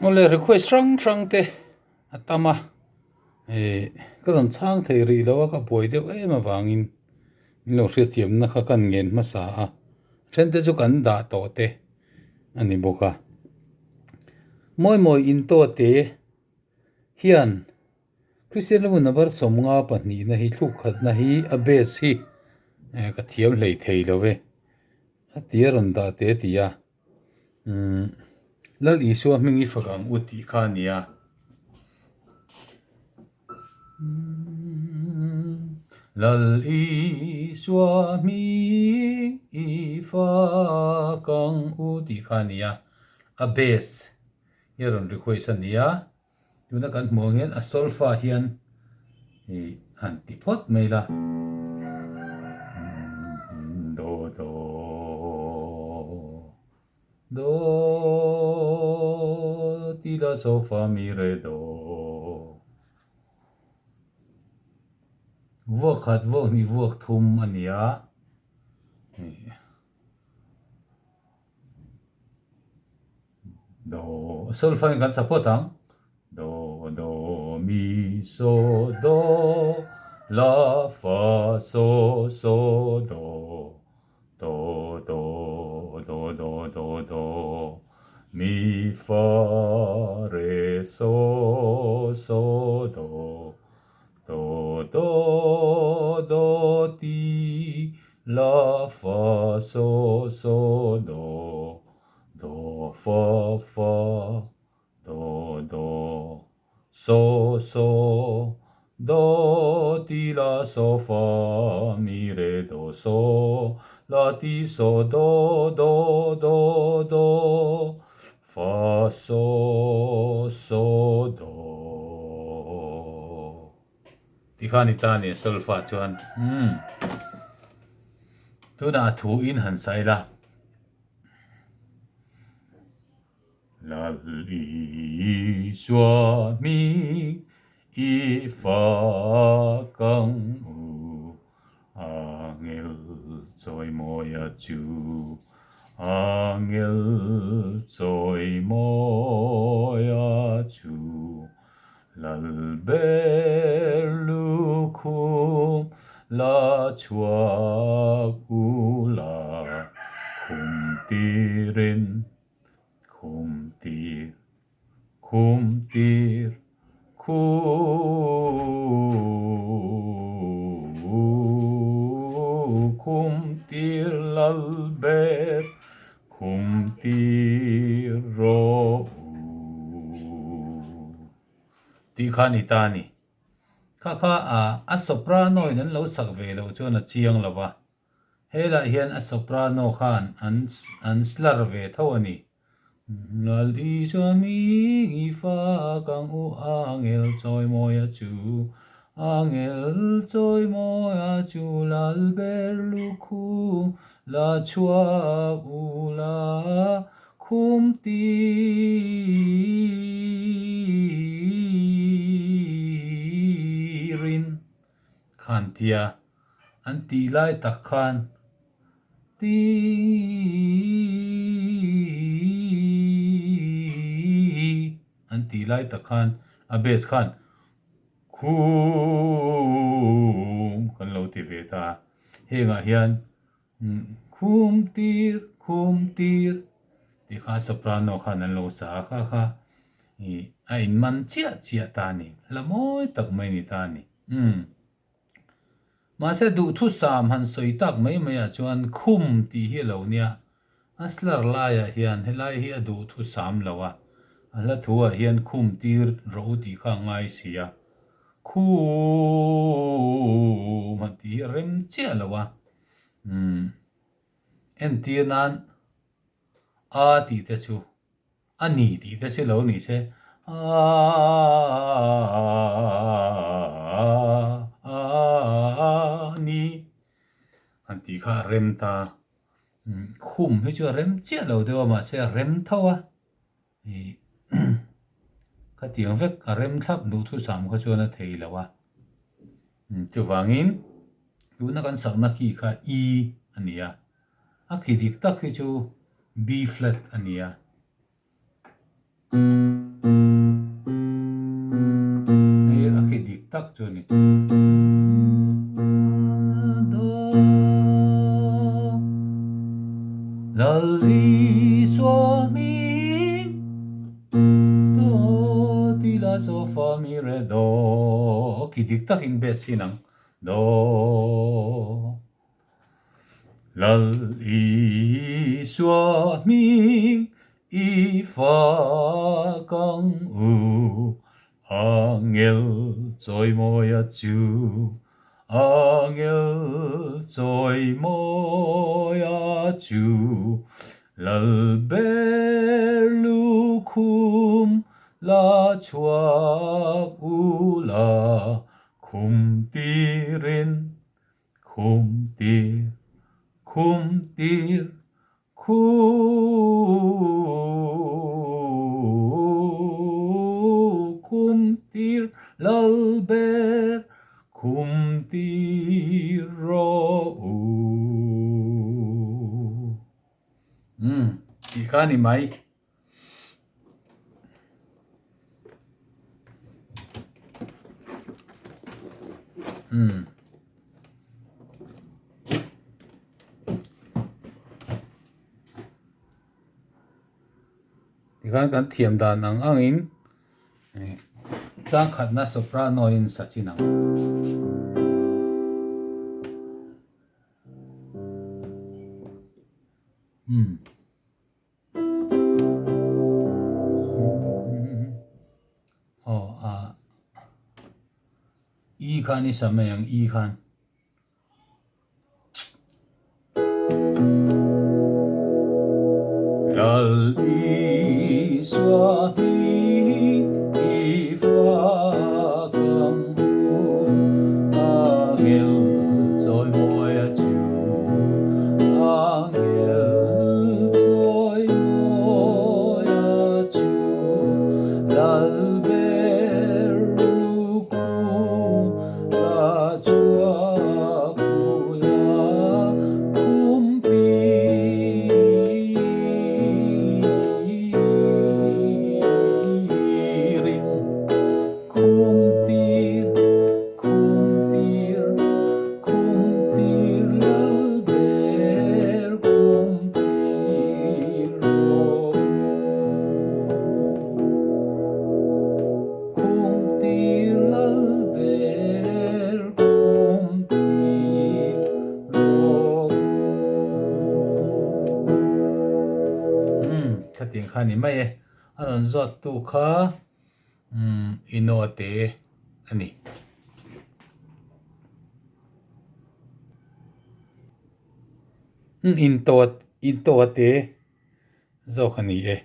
Awle request hrang hrang te a tam a, ih ka rawn chhang thei rih lo a ka buai deuh em avangin min lo hriatthiamna kha ka ngen hmasa a, a then te chu kan dah tawh te a ni bawk a. Mawi mawi intawh te hian Kristian lamah number 52 na hi thluk khatna hi a base hi ka thiam hlei thei lo ve a ti a rawn dah te a ti a. Umm Lal Isua hming i fak ang u tih kha a ni a. Lal Isua hming i fak ang u tih kha a ni a. A base hi a rawn request a ni a. Tuna kan hmuh ang hian a solfa hian ih han ti phawt mai la. Do do do ti la so fa mi re do. Vuak khat vuak hnih vuak thum a ni a. Do solfa in kan sa phawt ang. Do do mi so do la fa so so do do do do do do do mi fa re so so do do do do ti la fa so so do do fa fa do do so so do ti la so fa mi re do so la ti so do do do do fa so so do Ti kha ni ta ni solfa chuan umm tunah a thu in han sai la. Lal Isua hming i fak ang u, Angel chawimawia chu, Angel chawimawia chu, Lal ber lukhum la chhuak u la, khum tirin, khum tir, khum tir, khu khum tir lal ber khum tir rawh u. Tih kha a ni ta a ni. Kha kha a soprano in an lo sak ve loh chuan a chiang lo va. Helaiah hian a soprano khan an an slar ve tho a ni. Lal Isua hming i fak ang u angel chawimawia chu, angel chawimawia chu lal ber lukhum la chhuak u la Khum tirin khan tia an tih lai tak khan ti an tih lai tak khan a base khan khum kan lo ti ve ta a, hengah hian Khum tir, khum tir tih kha soprano khan an lo sa a, kha kha ih a inman chiah chiah ta a ni, hla mawi tak mai a ni ta a ni. Umm. Mahse duhthusam han sawi tak mai mai ah chuan khum tih hi a lo nia, a slar laiah hian helai hi a duhthusam lo a, a hla thu ah hian khum tir rawh u tih kha a ngai si a, khum han tih hi a rem chiah lo a. Umm entir nan a tih te chu a ni tih te chu lo ni se a ni han tih kha a rem ta. Khum hi chu a rem chiah lo deuh a mahse a rem tho a ih khatiang vek a rem thlap duhthusam kha chuan a thei lo a. Chuvangin tuna kan sakna ki kha E a ni a, a ki dik tak hi chu B flat a ni a. tak chu a ni. Lal Isua hming Do ti la so fa mi re do Ki dik takin best hin ang Do Lal Isua hming i fak ang u, Angel chawimawia chu, Angel chawimawia chu, Lal ber lukhum la chhuak u la, Khum tirin Khum tir, khum tir, khu khum tir lal ber, khum tir rawh u. Umm, tih kha a ni mai. Umm. Tikhan kan thiam dan ang angin changkhatna soprano in sa chin ang. Umm. Aw a E khan i sa mai ang E khan. Lal Isua hming i fak ang u, Angel chawimawi a chu. Angel chawimawi a chu Lal ber lukhum la chhuak ula khum tirin khum tir khum tir Khum tir lal ber khum tir rawh Khum tir lal ber khum tir rawh Umm khatiang kha a ni mai e, a rawn zawt tu kha umm inote a ni. Intawt intawte zawk a ni e.